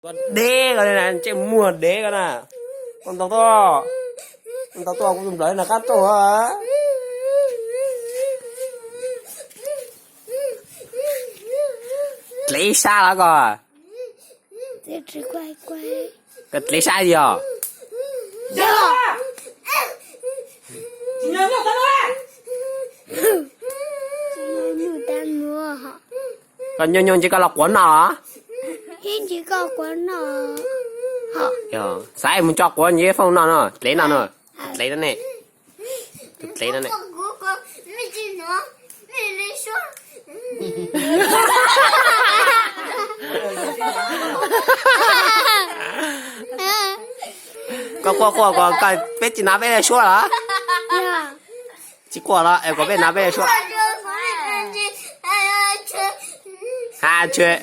Koj deb ko na, ntsej muag deb ko na. Koj ntaus tuaj, ntaus tuaj kuv tus nplawm na qab tuaj. Dlev sab los koj? Koj dlev sab yog? Koj nyuaj nyuaj ntshe koj los quav no. Xav mus tso quav nyiv fooj no no, dlev no no, dlev no ne. Tus dlev no ne. Koj quaj quaj ko, koj peb tsis hnov peb suab los? Tsis quaj los es kom peb hnov peb suab. Ha tshua.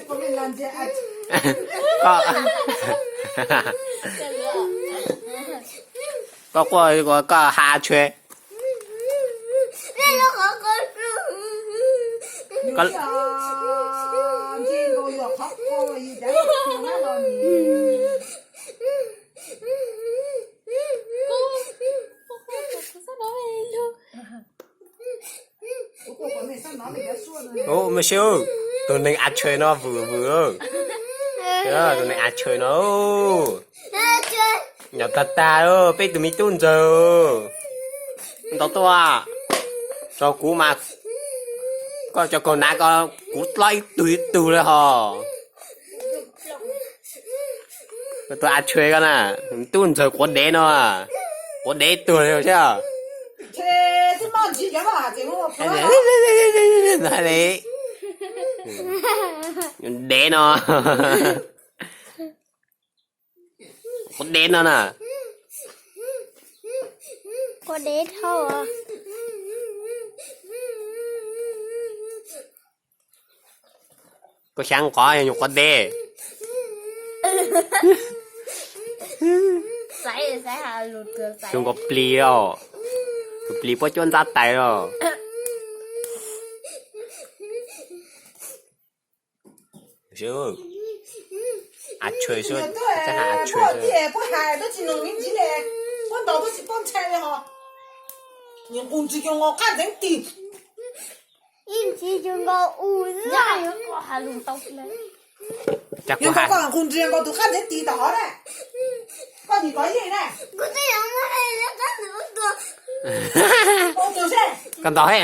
Koj quaj koj ha tshua. Ub, mej sib, tus neeg av tshwm no vwm vwm, tus neeg av tshwm no. Nyaum tag tag, peb tus me tub ntxawg. Ntau tuaj, tso kuv mas, koj cov kaus hnav ko kuv dlob ib tug ib tug li hos. Tus av tshwm ko na, tub ntxawg quav dev no, quav dev tuag li thiab. Dev no. Quav dev no na. Quav dev dhau. Koj xyav nqov yog nyuam quav dev. Xyov nkaus plis os, tus plis puab cuab ntxab tais os. Av tshwm xwb, tsis hais av tshwm xwb. Cas kuv hais, koj ntaus he,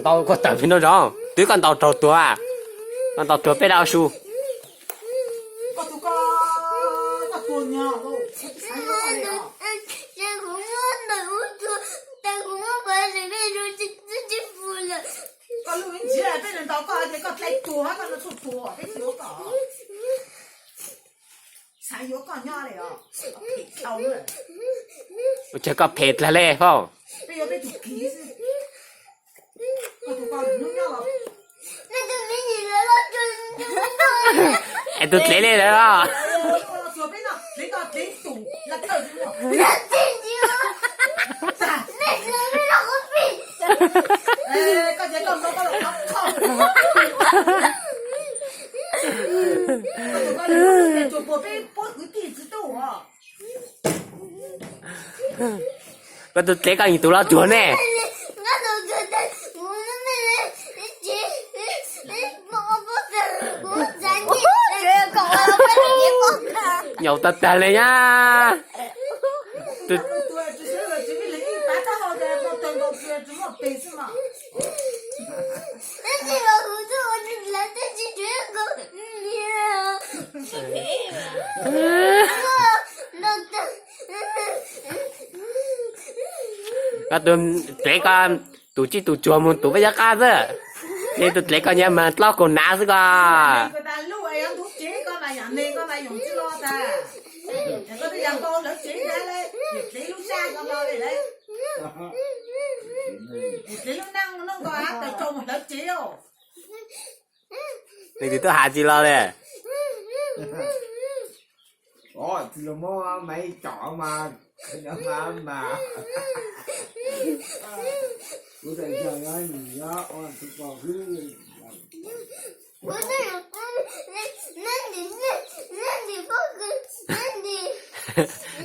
ntaus koj tawm pem nraum zoov, twb koj ntaus raug tuag, koj ntaus tuag peb dab su. Ua cas koj phem dlag le fauj? Es tus dlev li lawm los? Koj tus dlev koj yim tus los tuag ne. Nyaum tag tag li nyab. Koj tus dlev koj tus tsib tus tsuag mus tus peb yab qab xwb, ces tus dlev koj nyab mas dlob kaus hnav xwb koj. Leej twg tuaj has tsis los li.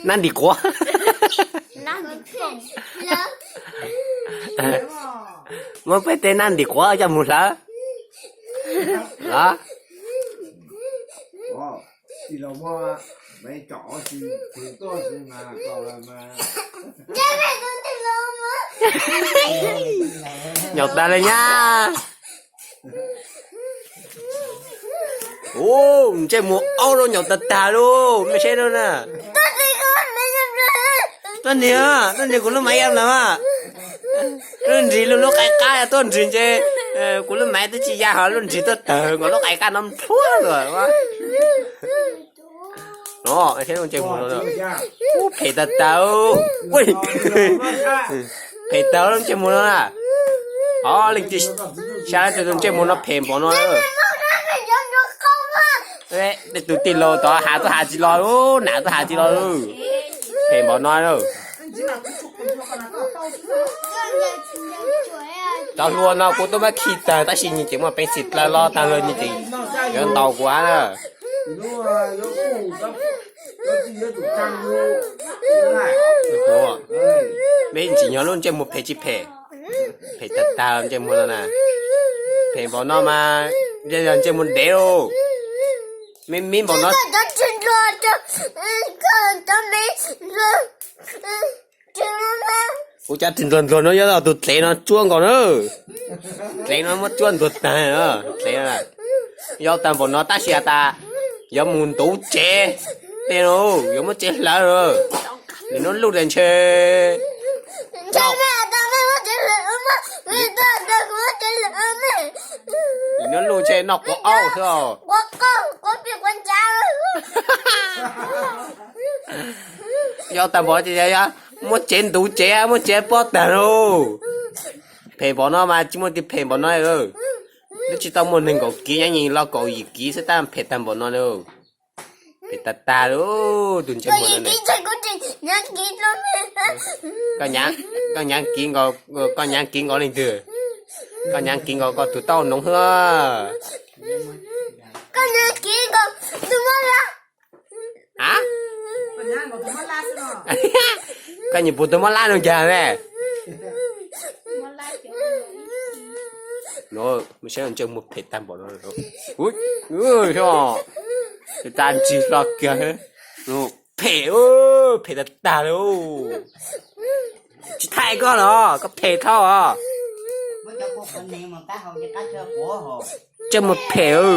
Nab ntim quav. Muab peb tej nab ntim quav coj mus hlawv los. Nyaum tas li nyab. Ub, ntsej muag aub lub nyaum tag tag lub, mej saib lub na. Tuab nrhis, tuab nrhis kuv lub maiv ya lawm. Lub nrhis lub lub qaib qab tuab nrhis ntshe kuv lub maiv twb tsis ya hos lub nrhis tuaj tawg nkaus lub qaib qab no plhuav lawm. No, ntsej muag no, ub, phem tag tag. Phem tag lub ntsej muag no na. Ov, leej twg saib tus ntsej muag no phem npaum no. Tej tus tij laug tod has tuaj has tsis los, nam tuaj has tsis los. Phem npaum no. Cov hlua no kuv twb muab khi tawg tab sis nws tseem muaj peev xwm dlaws los tag los nws tseem yuav ntaus kuv na. Mej ntsim nyog lub ntsej muag phem tsis phem? Phem tag tag ntsej muag no na. Phem npaum no mas yog ntsej muag dev lauj. Me me npaum no. Kuv cov ris ntluag ntluag no yog tus dlev no tsuab nkaus na. Dlev no muab tsuab ntug tag. Dlev no yog tag npaum no tab sis has tas yuav mus ntuv tsev, tej no yuav muab tsev hlawv. Nws nub luj ntshe, nws nub luj ntshe noj quav aub xwb os. Yog tag npaum ces muab tsev ntuv tsev, muab tsev pob tag lauj. Phem npaum no mas tsis muaj tus phem npaum no. Twb tsis tau muaj nees nkaum kiv, nyob los kaum yim kiv xwb tab phem tag npaum no lauj. Phem tag tag lauj, tus ntsej muag no. Koj nyav kiv nkaus, koj nyav kiv nkaus leej twg? Koj nyav kiv nkaus koj tus taub noov xwb. A, koj nyiam puas tus mab lab no cas me? No, saib ntsej muag phem tag npaum no. Ua cas ntsis hlo kiag. Phem, phem tag tag li. Tsis thaij koj los koj phem dhau os. Ntsej muag phem.